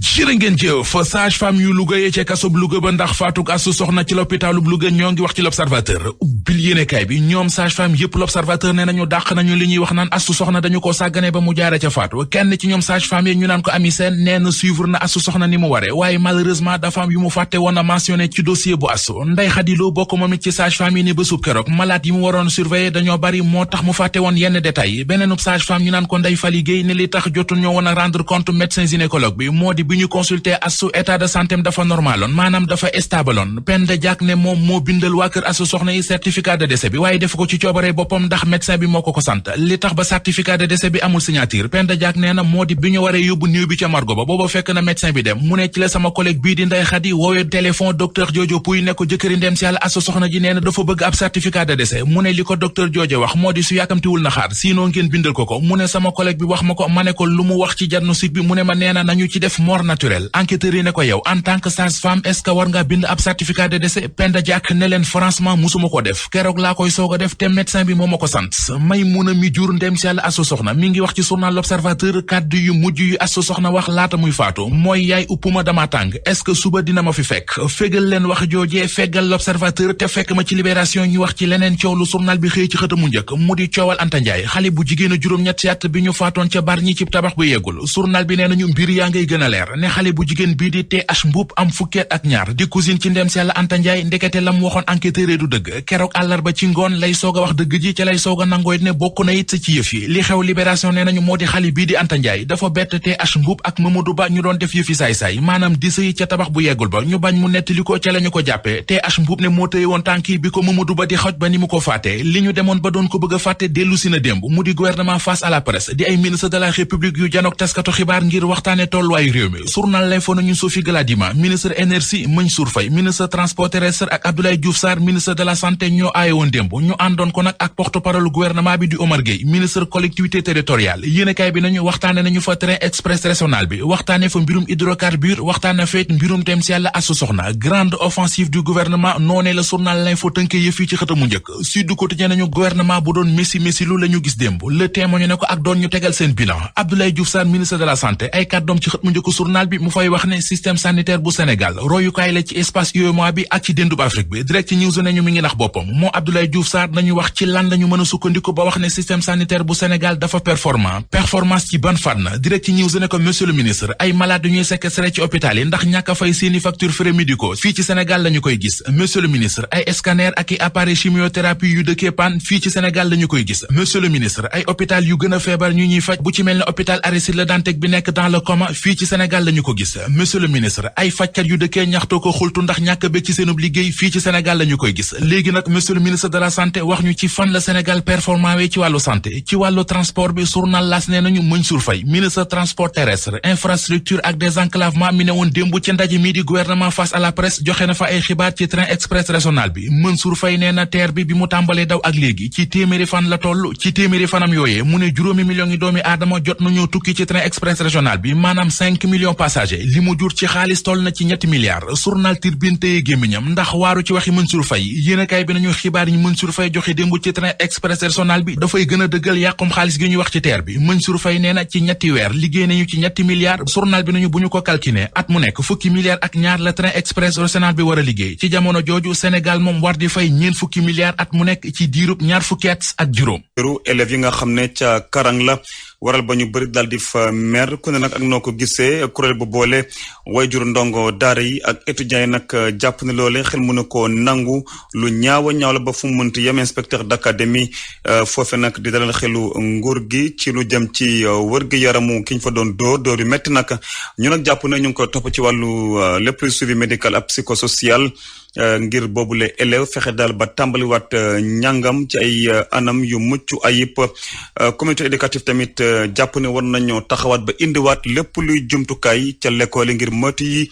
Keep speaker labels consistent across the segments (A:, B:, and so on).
A: jërë ngeen jëf sage-femme yu Louga yee ca kasob Louga ba ndax faatuk Astou Sokhna ci l'hôpitalub Louga ñoo ngi wax ci l'Observateur ubbil yéenekaay bi ñoom sage-femme yépp l'Observateur ne nañu dàq nañu li ñuy wax naan Astou Sokhna dañu ko sàggane ba mu jaare ca faatu kenn ci ñoom sage-femme yi ñu naan ko Ami Sène nee na suivre na Astou Sokhna ni mu ware waaye malheureusement dafa am yu mu fàtte woon a mentionné ci dossier bu Astou Ndeye Khady Lo bokk moom it ci sage-femme yi ne bésub keroog malade yi mu waroon surveiller dañoo bari moo tax mu fàtte woon yenn détails yi beneenub sage-femme ñu naan ko Ndeye Fally Gueye ne li tax jotul ñoo woon a rendre compte médecin gynécologue bi moo di bi ñu consulter Astou état de santé dafa normaloon maanaam dafa stabaloon Penda Diack ne moom moo bindal waa kër Astou Sokhna yi certificat de décès bi waaye def ko ci coobare boppam ndax médecin bi moo ko sant li tax ba certificat de décès bi amul signature Penda Diack nee na moo di bi ñu waree yóbbu néew bi ca morgue ba booba fekk na médecin bi dem mu ne ci la sama collègue bii di Ndeye Khady woowee téléphone docteur Jojo Pouy ne ko jëkkëri ndem si yàlla Astou Sokhna ji nee na dafa bëgg ab certificat de décès mu ne li ko docteur Jojo wax moo di su yàkkamtiwul na xaar sinon ngeen bindal ko mu ne sama collègue bi wax ma ko ma ne ko lu mu wax ci diagnostic bi mu ne ma nee na nañu ci def mort naturelle enquêteur yi ne ko yow en tant que sage-femme est-ce que war nga bind ab certificat de décès Penda Diack ne leen franchement musuma ko def keroog laa koy soog a def te médecin bi moo ma ko sant Maymuna mi jur ndem si yàlla Astou Sokhna mi ngi wax ci journal L'Observateur kàddu yu mujj yu Astou Sokhna wax laata muy faatu mooy yaay uppuma dama tàng est-ce que suba dina ma fi fekk fégal leen wax joojee feggal L'Observateur te fekk ma ci Libération ñu wax ci leneen coow lu journal bi xëy ci xëtamu njëkk mu di coowal Anta Ndiaye xale bu jigéen a juróom-ñetti at bi ñu faatoon ca Bargny ci tabax bu yeggul journal bi nee nañu mbir yaa ngay gën a leer ne xale bu jigéen bii di TH Mboup am fukkeet ak ñaar di cousine ci ndem si yàlla Anta Ndiaye ndekete lam waxoon enquêteur du dëgg keroog àllarba ci ngoon lay soog a wax dëgg ji ca lay soog a nangooy ne bokk na it ci yëf yi li xew Libération nee nañu moo di xale bii di Anta Ndiaye dafa bett TH Mboup ak Mamadou Ba ñu doon def yëfi saay-saay maanaam di sëy ca tabax bu yeggul ba ñu bañ mu nettali ko ca la ñu ko jàppee TH Mboup ne moo tëye woon tànki bi ko Mamadou Ba di xoj ba ni mu ko fàtte li ñu demoon ba doon ko bëgg a fàtte dellu si na démb mu di gouvernement face à la presse di ay ministre de la République yu janook taskatu xibaar ngir waxtaane tolluwaayu réew mi journal L'Info nañu Sophie Gladima ministre énergie Mansour Faye ministre transport terrestre ak Abdoulaye Diouf Sarr ministre de la santé ñoo aaye woon démb ñu àndoon ko nag ak porte-parole gouvernement bi di Omar Gueye ministre collectivité territoriale yéenekaay bi nañu waxtaane nañu fa train express régional bi waxtaane fa mbirum hydrocarbure waxtaane fa it mbirum dem si yàlla Astou Sokhna grande offensive du gouvernement noonee la journal L'Info tënke yëf yi ci xëtamu njëkk Sud Quotidien nañu gouvernement bu doon messi lu la ñu gis démb le témoin ne ko ak doon ñu tegal seen bilan Abdoulaye Diouf Sarr ministre de la santé ay kàddoom ci xët mu njëkk journal bi mu fay wax ne système sanitaire bu Sénégal royukaay la ci espace UEMOA bi ak ci déndub Afrique bi Direct News nañu mi ngi nax boppam moo Abdoulaye Diouf Sarr nañu wax ci lan lañu mën a sukkandiku ba wax ne système sanitaire bu Sénégal dafa performance ci ban fànn Direct News ne ko monsieur le ministre ay malade ñuy séquestré ci hôpital yi ndax ñàkk a fay seeni facture frais médicaux fii ci Sénégal lañu koy gis monsieur le ministre ay scanner ak i appareil chimiothérapie yu dëkkee pan fii ci Sénégal lañu koy gis monsieur le ministre ay hôpital yu gën a feebar ñu ñuy faj bu ci mel ne hôpital Aristide Le Dantec bi nekk dans le coma fii ci Sénégal lañu ko gis monsieur le ministre ay fajkat yu dëkkee ñaxtoo ko xultu ndax ñàkk be ci seenub liggéey fii ci Sénégal lañu koy gis léegi nag monsieur le ministre de la santé wax ñu ci fan la Sénégal performant wee ci wàllu santé ci wàllu transport bi journal L'As nee nañu Mansour Faye ministre transport terrestre infrastructure ak désenclavement mi ne woon démb ci ndaje mi di gouvernement face à la presse joxe na fa ay xibaar ci train express régional bi Mansour Faye nee na TER bi mu tàmbalee daw ak léegi ci téeméeri fan la toll ci téeméeri fanam yooyee mu ne juróomi millions yi doomi aadama jot nañoo tukki ci train express régional bi maanaam 5 millions passagers li mu jur ci xaalis toll na ci ñetti milliards journal Tribune téye gémmiñam ndax waaru ci waxi Mansour Faye yéenekaay bi nañu xibaar yi Mansour Faye joxe démb ci train express régional bi dafay gën a dëggal yàqum xaalis gi ñuy wax ci TER bi Mansour Faye nee na ci ñetti weer liggéey nañu ci ñetti milliards journal bi nañu bu ñu ko calculé at mu nekk fukki milliards ak ñaar la train express régional bi war a liggéey ci jamono jooju Sénégal moom war di fay ñeen fukki milliards at mu nekk ci diirub ñaar fukki at ak juróom
B: élèves yi nga xam ne ca Karang la waral ba ñu bëri daal di fa mer ku ne nag ak noo ko gisee kuréel bu boole wayjur ndongo daara yi ak étudiants yi nag jàpp ne loole xel mën na koo nangu lu ñaaw a ñaaw la ba fu mu mënti yem inspecteur d'académie foofe nag di dalal xelu nguur gi ci lu jëm ci wër gi yaramu ki ñu fa doon dóor yu metti nag ñu nag jàpp ne ñu ngi ko topp ci wàllu lépp luy suivi médical ak psychosocial ngir boobule élève fexe daal ba tàmbaliwaat njàngam ci ay anam yu mucc ayib communauté éducative tamit jàpp ne war nañoo taxawaat ba indiwaat lépp luy jumtukaay ca l'école ngir moytu yi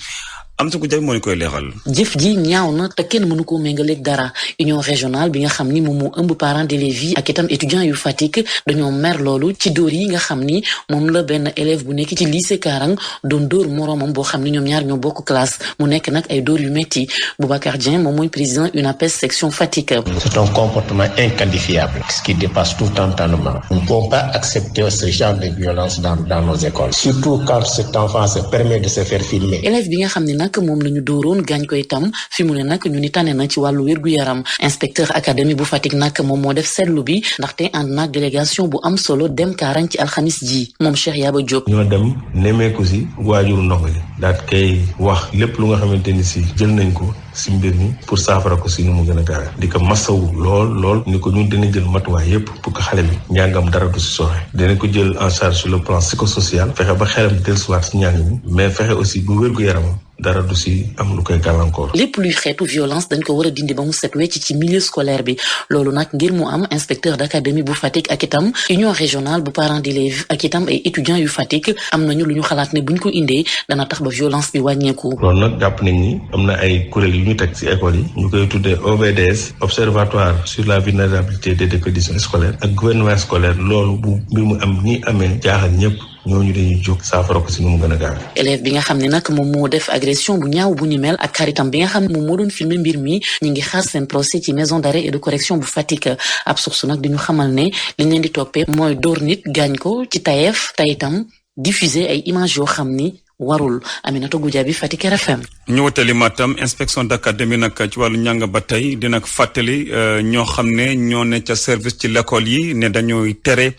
B: am sa ku jaay moo ñu koy leeral.
C: jëf ji ñaaw na te kenn mënu koo méngaleeg dara union régionale bi nga xam ni moom moo ëmb parents d'élèves yi ak itam étudiants yu Fatick dañoo mer loolu ci dóor yi nga xam ni moom la benn élève bu nekk ci lycée Karang doon dóor moroomam boo xam ni ñoom ñaar ñoo bokk classe mu nekk nag ay dóor yu metti Boubacar Dieng moom mooy président UNAPES section Fatick.
D: C'est un comportement inqualifiable ce qui dépasse tout entendement. Nous ne pouvons pas accepter ce genre de violence dans nos écoles surtout quand cet enfant se permet de se faire filmer.
C: élève bi nga xam ne nag moom la ñu dóoroon gaañ ko itam fi mu ne nag ñu ni tane na ci wàllu wér-gu-yaram inspecteur académie bu Fatick nag moom moo def seetlu bi ndaxte ànd naag délégation bu am solo dem Karang ci alxamis ji moom Cheikh Yaba Diop.
E: ñoo dem nemmeeku si waajuru ndongo li daal koy wax lépp lu nga xamante ni si jël nañ ko si mbir mi pour saafara ko si nu mu gën a gaawe di ko masawu lool ni ko ñun dina jël matuwaay yépp pour que xale bi njàngam dara du si sooxe dinañ ko jël en charge sur le plan psychosocial fexe ba xelam dellusiwaat si njàng mi mais fexe aussi bu wér-gu-yaramam dara du si am lu koy gàllankoor.
C: lépp luy xeetu violence dañ ko war a dindi ba mu set wecc ci milieu scolaire bi loolu nag ngir mu am inspecteur d'académie bu Fatick ak itam union régionale bu parents d'élèves ak itam ay étudiants yu Fatick am nañu lu ñu xalaat ne buñ ko indee dana tax ba violence bi wàññeeku.
E: loolu nag jàpp nañ ni am na ay kuréel yu ñu teg ci école yi ñu koy tuddee OVDS observatoire sur la vulnérabilité des conditions scolaires ak gouvernement scolaire loolu bu mbir mu am ñi amee jaaxal ñëpp. ñooñu dañuy jóg saafara ko si nu mu gën a gaaw.
C: élève bi nga xam ne nag moom moo def agression bu ñaaw bu ñu mel ak xaritam bi nga xam ne moom moo doon filmer mbir mi ñu ngi xaar seen procès ci maison d'arrêt et de correction bu Fatick ab source nag di ñu xamal ne liñ leen di toppee mooy dóor nit gaañ ko ci tayeef te itam diffuser ay images yoo xam ni warul. Aminata Goudiaby Fatick RFM.
B: ñëwatali Matam inspection d'académie nag ci wàllu njàng ba tey dina fàttali ñoo xam ne ñoo ne ca service ci l'école yi ne dañuy tere.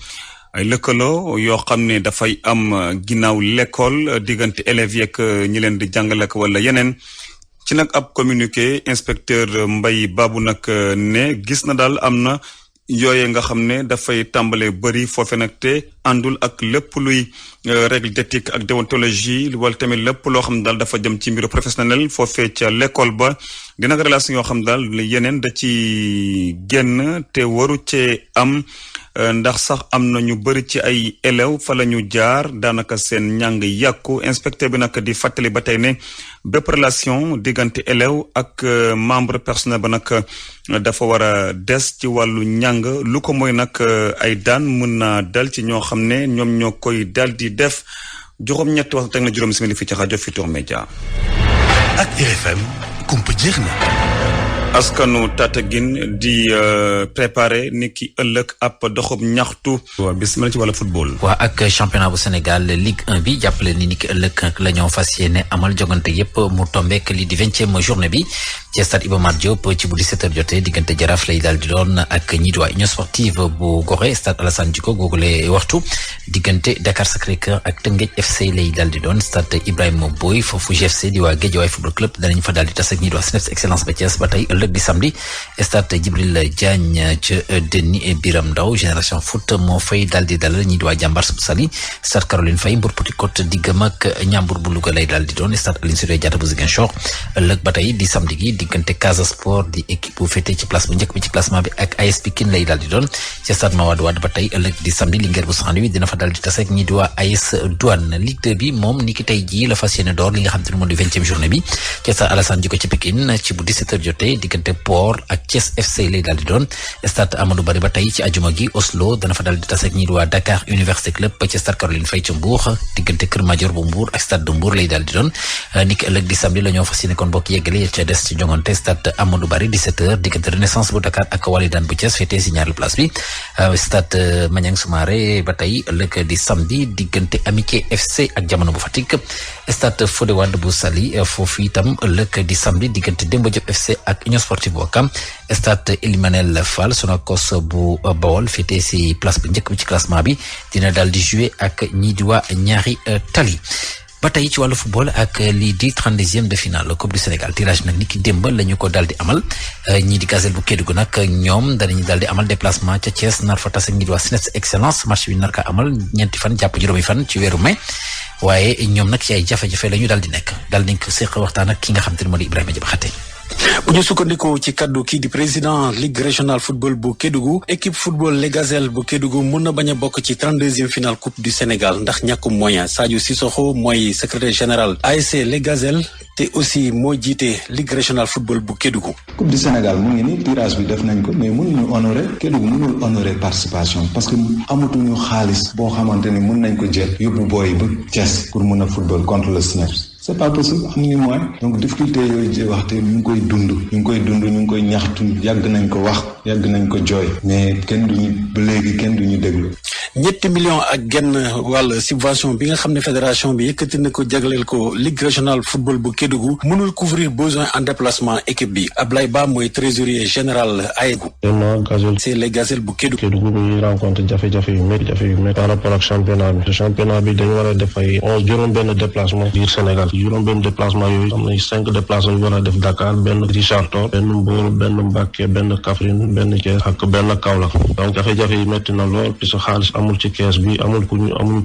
B: ay lëkkaloo yoo xam ne dafay am ginnaaw l'école diggante élèves yeeg ñi leen di jàngale ak wala yeneen ci nag ab communiqué inspecteur Mbaye Babou nag ne gis na daal am na yooye nga xam ne dafay tàmbale bëri foofe nag te àndul ak lépp luy règle d'éthique ak déontologie wala tamit lépp loo xam ne daal dafa jëm ci mbiru professionnel foofee ca l'école ba dina ko relation yoo xam daal yeneen da ci génn te waru cee am ndax sax am na ñu bëri ci ay élèves fa la ñu jaar daanaka seen njàng yàqu inspecteur bi nag di fàttali ba tey ne bépp relation diggante élève ak membre personnel ba nag dafa war a des ci wàllu njàng lu ko mooy nag ay daan mën na dal ci ñoo xam ne ñoom ñoo koy dal di def juróom-ñetti waxtu teg na juróom simili fii ci rajo Futurs Médias.
F: ak RFM kumpa jeex na.
B: askanu Tataguine di préparé ni ki ëllëg ab doxub ñaxtu. waaw bisimilah ci wàllu football.
G: waa ak championnat bu Sénégal Ligue 1 bi jàppale ni ki ëllëg la ñoo fas yéene amal jogante yépp mu tombeek li di 20e journée bi ci stade Iba Mar Diop ci bu 17h jotee diggante Jaraaf lay daal di doon ak ñi di waa Union sportive bu Gorée stade Alassane Djigo googule waxtu diggante Dakar Sacré-Cœur ak Teungueth FC lay daal di doon stade Ibrahima Boye foofu GFC di waa Guédiawaye football club danañ fa daal di tas ak ñi di waa CNEPS Excellence ba Thiès ba tey ëllëg di samedi stade Djibril Diagne ca Denis et Biram Ndaw Génération Foot moo fay daal di dalal ñi di waa Jàmbaar bu Saly stade Caroline Faye Mbour Petite Côte diggam ak Ñambur bu Louga lay daal di doon stade Aline Sitoé Diatta bu Ziguinchor ëllëg ba tey di samedi gi diggante Casa Sport di équipe bu féete ci place bu njëkk bi ci classement bi ak AS Pikine lay daal di doon ci stade Mawade Wade ba tey ëllëg di samedi Linguère bu Saint-Louis dina fa daal di tase ak ñi di waa AS Douane Ligue 2 bi moom ni ki tey jii la fas yéene door li nga xam te ne moo di 20e journée bi ci stade Alassane Djigo ci Pikine ci bu 17h jotee diggante Port ak Thiès FC lay daal di doon stade Amadou Barry ba tey ci ajuma gi Oslo dana fa daal di tase ak ñi di waa Dakar Université Club ci stade Caroline Faye ci Mbour diggante Kër Madior bu Mbour ak stade de Mbour lay daal di doon ni ki ëllëg di samedi la ñoo fas yéene kon bokk yeggale ca des ci jongante stade Amadou Barry 17h diggante Renaissance bu Dakar ak Walidane bu Thiès féetee si ñaareelu place bi stade Maniang Soumaré ba tey ëllëg di samedi diggante Amitié FC ak Jamono bu Fatick stade Fodé Wade bu Saly foofu itam ëllëg di samedi diggante Demba Diop FC ak Union Sportive bu Ouakam stade Elimanel Fall Sonacos bu Bawol féetee si place bu njëkk bi ci classement bi dina daal di jouer ak ñii di waa ñaari tali. ba tey ci wàllu football ak lii di 32e de finale Coupe du Sénégal tirage nag ni ki démb la ñu ko daal di amal ñii di Gazelle bu Kédougou nag ñoom danañu daal di amal déplacement ca Thiès nar fa tas ak ñi di waa CNEPS Excellence match bi nar ka amal ñeenti fan jàpp juróomi fan ci weeru mai waaye ñoom nag ci ay jafe-jafe la ñu daal di nekk daal nañ ko séq waxtaan ak ki nga xam te ne moo di Ibrahima Diabakhate
H: bu ñu sukkandikoo ci kaddu kii di président ligue régionale football bu Kédougou équipe football Les Gazelles bu Kédougou mën na bañ a bokk ci 32e finale coupe du Sénégal ndax ñàkkum moyen Sadio Sissoko mooy secrétaire général ASC Les Gazelles te aussi moo jiite ligue régionale football bu Kédougou.
I: coupe du Sénégal mu ngi ni tirage bi def nañ ko mais mënuñu honorer Kédougou mënul honorer participation parce que amatuñu xaalis boo xamante ni mën nañ ko jël yóbbu booy ba Thiès pour mën a football contre le SNEIPS. c'est pas possible amuñu moyen donc difficulté yooyu waxte ñu ngi koy dund ñu ngi koy ñaxtu yàgg nañ ko wax yàgg nañ ko jooy mais kenn duñu ba léegi kenn duñu déglu.
H: 7 millions ak genn wàll subvention bi nga xam ne fédération bi yëkkati na ko jagleel ko ligue régionale football bu Kédougou mënul couvrir besoin en déplacement équipe bi Ablaye Ba mooy trésorier général AEGou. c'est Les Gazelles bu Kédougou.
E: Kédougou bi ñuy rencontre jafe-jafe yu métti par rapport ak championnat bi dañu war a def ay juróom-benn déplacement biir Sénégal juróom-benn déplacement yooyu am na 5 déplacements yu war a def Dakar benn Richard Toll benn Mbour benn Mbacké benn Kaffrine benn Thiès ak benn Kaolack donc jafe-jafe yi métti na lool puisque xaalis amul ci kees bi amul ku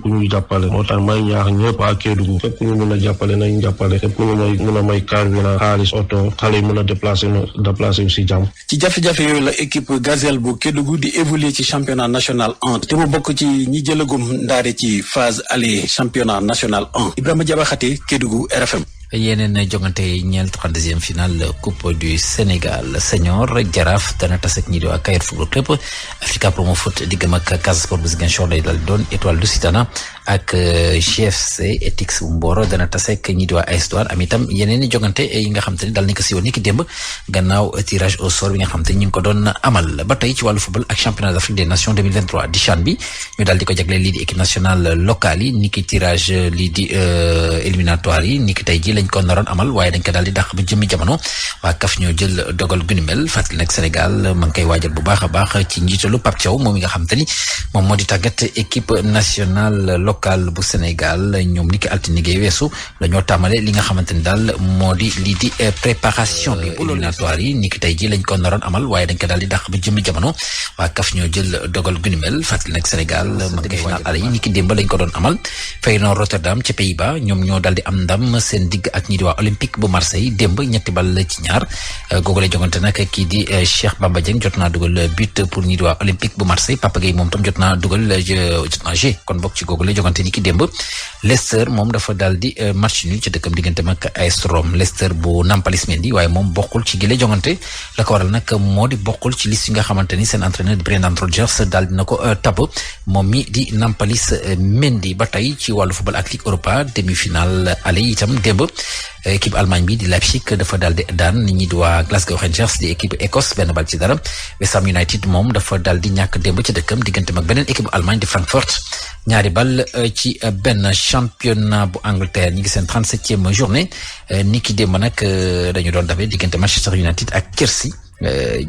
E: ñu jàppale moo tax may ñaax ñëpp waa Kédougou fépp ku ñu mën a jàppale nañu jàppale fépp ku ñu mën a may carburant xaalis oto xale yi mën a déplacé yu si jàmm.
H: ci jafe-jafe yooyu la équipe Gazelle bu Kédougou di évoluer ci championnat national 1 te mu bokk ci ñi jëlagum ndaare ci phase aller championnat national 1 Ibrahima Diabakhate Kédougou RFM.
G: yeneen jongante ñeel 32e finale coupe du Sénégal senior Jaraaf dana tas ak ñi di waa Kayor Football Club Africa Promo Foot diggam ak Casa Sport bu Ziguinchor lay dal doon Étoile Lusitana ak GFC Etix bu Mboro dana tas ak ñi di waa AS Douanes am itam yeneen i jongante yi nga xam te ni dal nañ ko siiwoon ni ki démb gannaaw tirage au sort bi nga xam te ni ñu ngi ko doon amal ba tey ci wàllu football ak championnat d'Afrique des Nations 2023 di CHAN bi ñu daal di ko jagleel lii di équipe nationale locale yi ni ki tirage lii di éliminatoire yi ni ki tey ji lañ ko naroon amal waaye dañ ko daal di dàq ba jëmmi jamono waa CAF ñoo jël dogal gu ni mel fàttali nag Sénégal ma ngi koy waajal bu baax a baax ci njiitalu Pape Thiaw moom mi nga xam te ni moom moo di tàggat équipe nationale locale bu Sénégal ñoom ni ki altine gi weesu dañoo tàmmale li nga xamante ni daal moo di lii di préparation bi éliminatoire yi ni ki tey ji lañ ko naroon amal waaye dañ ko daal di dàq ba jëmmi jamono waa CAF ñoo jël dogal gu ni mel fàttali nag Sénégal ma ngi koy final ala yi ni ki démb lañ ko doon amal Feyenoord Rotterdam ca Pays-Bas ñoom ñoo daal di am ndam seen digg ak ñi di waa Olympique bu Marseille démb 2 bal ci 2 googale jongante nag kii di Cheikh Bamba Dieng jot naa dugal but pour ñi di waa Olympique bu Marseille Papa Gueye moom tam jot naa G kon bokk ci googale jongante ni ki démb Leicester moom dafa daal di match nul ci dëkkam diggante ak AS Rome Leicester bu Nampalys Mendy waaye moom bokkul ci gile jongante la ko waral nag moo di bokkul ci liste yi nga xamante ni seen entraîneur di Brendan Rodgers daal dina ko tabb moom mi di Nampalys Mendy ba tey ci wàllu football ak Ligue Europa demi-finale aller itam démb équipe Allemagne bi di Leipzig dafa daal di daan nit ñi di waa Glasgow Rangers di équipe Écosse 1-0 West Ham United moom dafa daal di ñàkk démb ci dëkkam diggante ak beneen équipe Allemagne di Francfort 2 bal ci 1 championnat bu Angleterre ñi ngi seen 37e journée ni ki démb nag dañu doon dabe diggante Manchester United ak Chelsea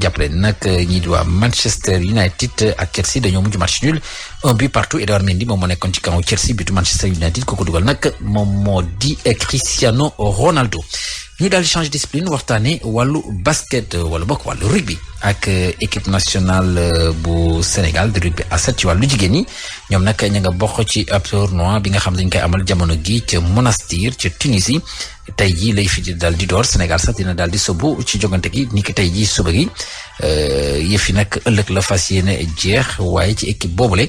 G: jàppale nag ñi di waa Manchester United ak Chelsea dañoo mujj match nul 1 but partout Edouard Mendy moom moo nekkoon ci kaw Chelsea butu Manchester United kooku dugal nag moom moo di Cristiano Ronaldo ñu daal di changer discipline waxtaane wàllu basket wala bokk wàllu rugby ak équipe nationale bu Sénégal de rugby à 7 ci wàllu jigéen ñi ñoom nag ña nga bokk ci ab tournoi bi nga xam dañ koy amal jamono gi ca Monastir ca Tunisie tey jii lay fi daal di door Sénégal sax dina daal di sobu ci jogante gi ni ki tey jii suba gi yëf yi nag ëllëg la fas yéene jeex waaye ci équipe boobule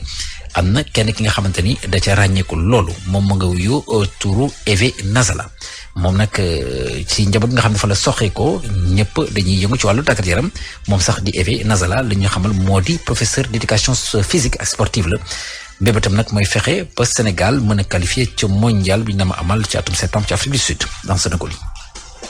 G: am na kenn ki nga xamante ni da ca ràññeeku loolu moom mu nga wuyu turu Eve Nazala moom nag ci njaboot nga xam ne fa la soxeekoo ñëpp dañuy yëngu ci wàllu tàggat yaram moom sax di Eve Nazala la ñu xamal moo di professeur d'éducation physique ak sportive la mbébétam nag mooy fexe ba Sénégal mën a qualifié ci mondial bi ñu dama amal ci atum septembre ci Afrique du Sud dans Sénégal yi.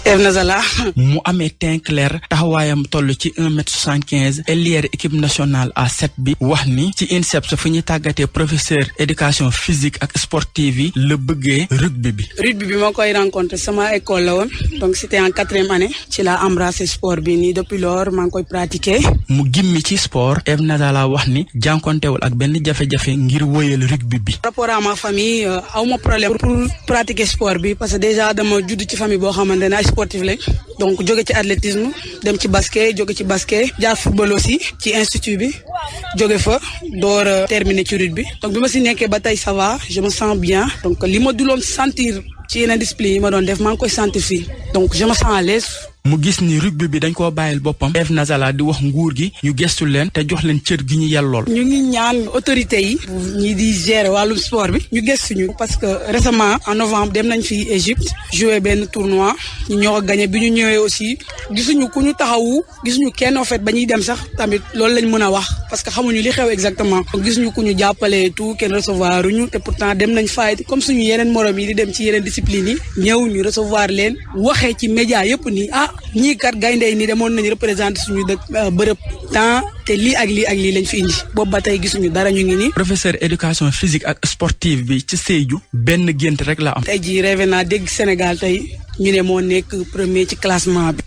J: Eve Nazala mu amee teint clair taxawaayam toll ci 1m75 ailière équipe nationale à 7 bi wax ni ci INSEP fu ñuy tàggatee professeur éducation physique ak sportive yi la bëggee rugby bi.
K: rugby bi ma koy rencontré sama école la woon donc c'était en 4e année ci la embrassé sport bi nii depuis lors maa ngi koy pratiquer.
J: mu gimmi ci sport Eve Nazala wax ni jànkontewul ak benn jafe-jafe ngir wóyal rugby bi.
K: rapport à ma famille aw ma problème pour pratiquer sport bi parce que déjà dama judd ci famille boo xamante ne sportif lañ donc jóge ci athlétisme dem ci basket jóge ci basket jaar football aussi ci institut bi jóge fa door terminer ci rugby donc bi ma si nekkee ba tey ça va je me sens bien donc li ma duloon sentir ci yeneen discipline yi ma doon def maa ngi koy sentir fii donc je me sens à l'aise.
J: mu gis ni rugby bi dañ koo bàyyil boppam. Eve Nazala di wax nguur gi ñu gestu leen te jox leen cër gi ñu yellool.
K: ñu ngi ñaan autorités yi ñi di gérer wàllum sport bi ñu gestuñu parce que récemment en novembre dem nañ fi Égypte jouer benn tournoi ñu ñoo ko gagné bi ñu ñëwee aussi gisuñu ku ñu taxawu gisuñu kenn en fait ba ñuy dem sax tamit loolu lañ mën a wax parce que xamuñu li xew exactement gisuñu ku ñu jàppale tout kenn recevoir uñu te pourtant dem nañ fight comme suñu yeneen morom yi di dem ci yeneen discipline yi ñëw ñu recevoir leen waxee ci média yëpp ni ñii kat gaynde yi ni demoon nañu représenter suñu dëkk bërëb temps te lii ak lii lañ fi indi boobu ba tey gisuñu dara ñu ngi nii.
J: professeur éducation physique ak sportive bi ci Sédhiou benn gént rek la am.
K: tey jii rêvé naa dégg Sénégal tey ñu ne moo nekk premier ci classement bi.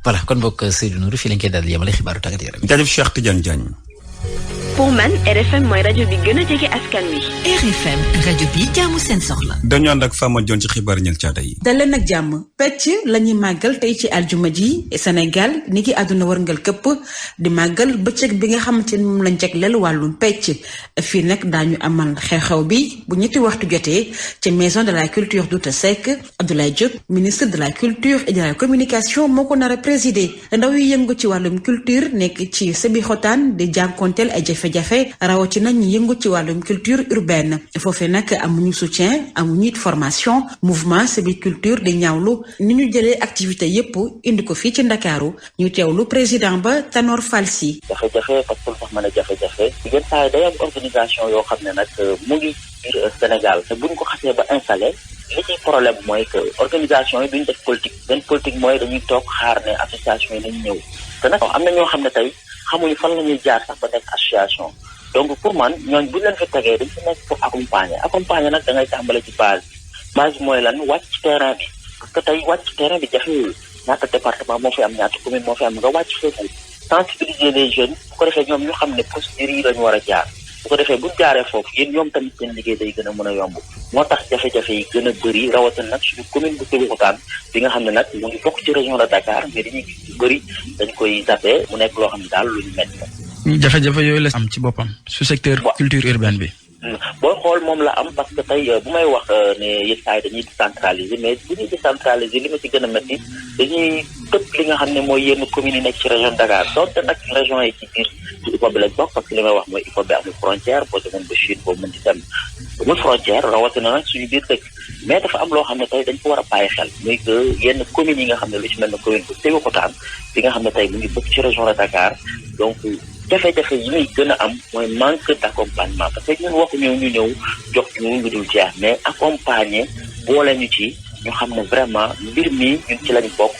G: voilà kon bokk Seydou Nourou fii lañ koy daal di yemale xibaaru tàggat yaram.
B: jaajëf Cheikh Tidiane Diagne.
L: pour man RFM mooy rajo bi gën a jege askan wi.
M: RFM rajo bi jaamu seen soxla.
B: dañu ànd ak Fama Dione ci xibaar ñel caada yi.
M: daleen ak jàmm pecc la ñuy màggal tey ci aljuma ji Sénégal ni ki àdduna wërngal këpp di màggal bëccëg bi nga xamante ni moom lañ jagleel wàllum pecc fii nag daañu amal xew-xew bi bu ñetti waxtu jotee ci maison de la culture Douta Seck Abdoulaye Diop ministre de la culture et de la communication moo ko nar a présider ndaw yi yëngu ci wàllum culture nekk ci Sébikotane di jànkonteel ay jafe-jafe rawatina ñu yëngu ci wàllum culture urbaine foofee nag amuñu soutien amuñu it formation mouvement Sébiculture di ñaawlu ni ñu jëlee activité yépp indi ko fii ci Ndakaaru ñu teewlu président ba Tanor Falsi.
N: jafe-jafe parce que lu tax mën a jafe-jafe yenn saa yi day am organisation yoo xam ne nag mu ngi biir Sénégal te buñ ko xasee ba installé li ci problème mooy que organisation yi duñ def politique benn politique mooy dañuy toog xaar ne association yi nañ ñëw te nag am na ñoo xam ne tey xamuñu fan la ñuy jaar sax ba nekk association donc pour man ñooñ buñ leen fi tegee dañ fi nekk pour accompagner nag da ngay tàmbale ci base bi mooy lan wàcc ci terrain bi parce que tey wàcc ci terrain bi jafewul ñaata département moo fi am ñaata commune moo fi am nga wàcc foofu sensibiliser les jeunes bu ko defee ñoom ñu xam ne procédures yi lañu war a jaar bu ko defee buñ jaaree foofu yéen ñoom tamit seen liggéey day gën a mën a yomb moo tax jafe-jafe yi gën a bëri rawatina nag suñu commune bu Sébikotane bi nga xam ne nag mu ngi bokk ci région de Dakar mais dañuy gis yu bëri dañ koy zappé mu nekk loo xam ne daal lu ñu métti la.
J: jafe-jafe yooyu la am ci boppam su secteur culture urbaine bi.
N: booy xool moom la am parce que tey bu may wax ne yenn saa yi dañuy décentraliser mais bu ñuy décentraliser li ma ci gën a métti dañuy tëpp li nga xam ne mooy yenn communes yi nekk ci région de Dakar donte nag région yi ci biir ci IFOP bi lañ bokk parce que li may wax mooy IFOP bi amul frontière boo demoon ba Chine boo mën di dem amul frontière rawatina nag suñu biir dëkk mais dafa am loo xam ne tey dañ ko war a bàyyi xel muy que yenn communes yi nga xam ne lu ci mel ne commune bu Sébikotane bi nga xam ne tey mu ngi bokk ci région de Dakar donc jafe-jafe yi ñuy gën a am mooy manque d'accompagnement parce que ñun waxuñu ñu ñëw jox ñu lu dul jeex mais accompagner boole ñu ci ñu xam ne vraiment mbir mi ñun ci lañ bokk